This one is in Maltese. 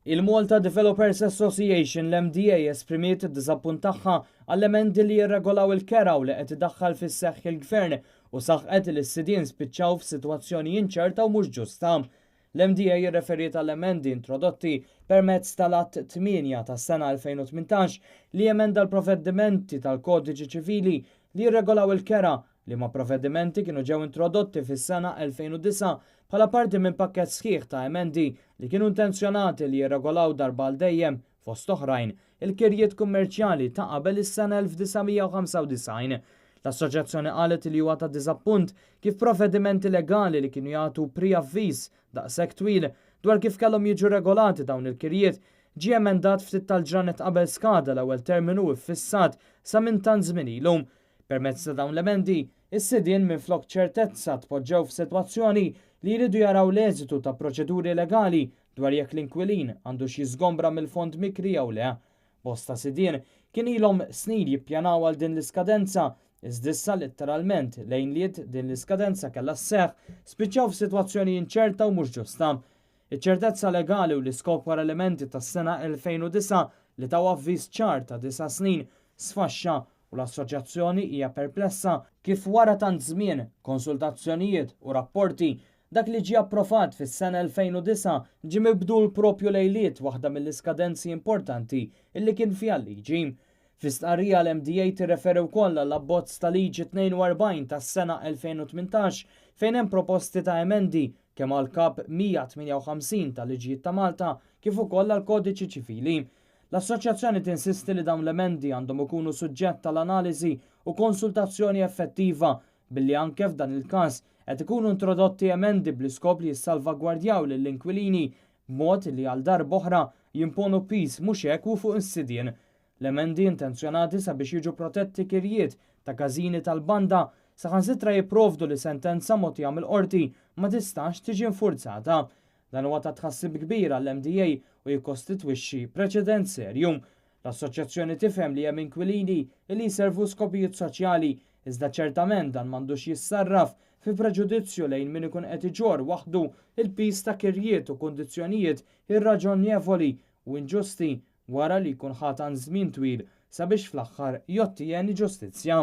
Il-Malta Developers Association, l-MDA, esprimiet id-diżappunt tagħha għall-emendi li jirregolaw il-kera u li qed idaħħal fis-seħħ il-Gvern u saħqet li s-sidien spiċċaw f'sitwazzjoni inċerta u mhux ġusta. L-MDA irreferiet għall-emendi introdotti permezz tal-Att 8 tas-sena 2018 li jemenda l-provvedimenti tal-Kodiċi Ċivili li jirregolaw il-kera, liema provvedimenti kienu ġew introdotti fis-sena 2009 bħala parti minn pakkett sħiħ ta' emendi li kienu intenzjonati li jirregolaw darba għal dejjem, fost oħrajn, il-kirjiet kummerċjali ta' qabel is-sena 1995. L-Assoċjazzjoni qalet li huwa ta' diżappunt kif provvedimenti legali li kienu jagħtu preavviż daqshekk twil dwar kif kellhom jiġu regolati dawn il-kirjiet ġie emendat ftit tal-ġranet qabel skada l-ewwel terminu iffissat sa minn tant żmien ilu. Permezz ta' dawn l-emendi, is-sidien minflok ċertezza tpoġġew f'sitwazzjoni li jridu jaraw l-eżitu ta' proċeduri legali dwar jekk l-inkwilin għandux jiżgombra mill-fond mikri jew le. Bosta sidien kien ilhom snin jippjanaw għal din l-iskadenza, iżda issa litteralment lejliet din l-iskadenza kellha sseħħ, spiċċaw f'sitwazzjoni inċerta u mhux ġusta. Iċ-ċertezza legali u l-iskop wara l-emendi tas-sena 2009 li taw avviż ċar ta' disa' snin sfaxxa u l-Assoċjazzjoni hija perplessa kif wara tant żmien, konsultazzjonijiet u rapporti, dak li ġie approvat fis-sena 2009 ġie mibdul proprju lejliet waħda mill-iskadenzi importanti illi kien fiha l-liġi. Fi stqarrija l-MDA tirreferi wkoll għall-abbozz ta' liġi 42 tas-sena 2018 fejn hemm proposti ta' emendi kemm għall-Kap 158 tal-Liġijiet ta' Malta kif ukoll għall-Kodiċi Ċivili. L-Assoċjazzjoni tinsisti li dawn l-emendi għandhom ikunu suġġett għal analiżi u konsultazzjoni effettiva billi anke f'dan il-każ qed ikunu introdotti emendi bl-iskop li jissalvagwardjaw lill-inkwilini b'mod li għal darb'oħra jimponu piż mhux ekwu fuq is-sidien. L-emendi intenzjonati sabiex jiġu protetti kirjiet ta' każini tal-banda saħansitra jipprovdu li sentenza mogħtija mill-Qorti ma tistax tiġi infurzata. Dan huwa ta' tħassib kbir għall-MDA u jikkostitwixxi preċedent serju. L-Assoċjazzjoni tifhem li hemm inkwilini li jservu skopijiet soċjali, iżda ċertament dan m'għandux jissarraf fi preġudizzju lejn min ikun qed iġorr waħdu l-piż ta' kirjiet u kundizzjonijiet irraġonevoli u inġusti wara li jkun ħa tant żmien twil sabiex fl-aħħar jottjeni ġustizzja.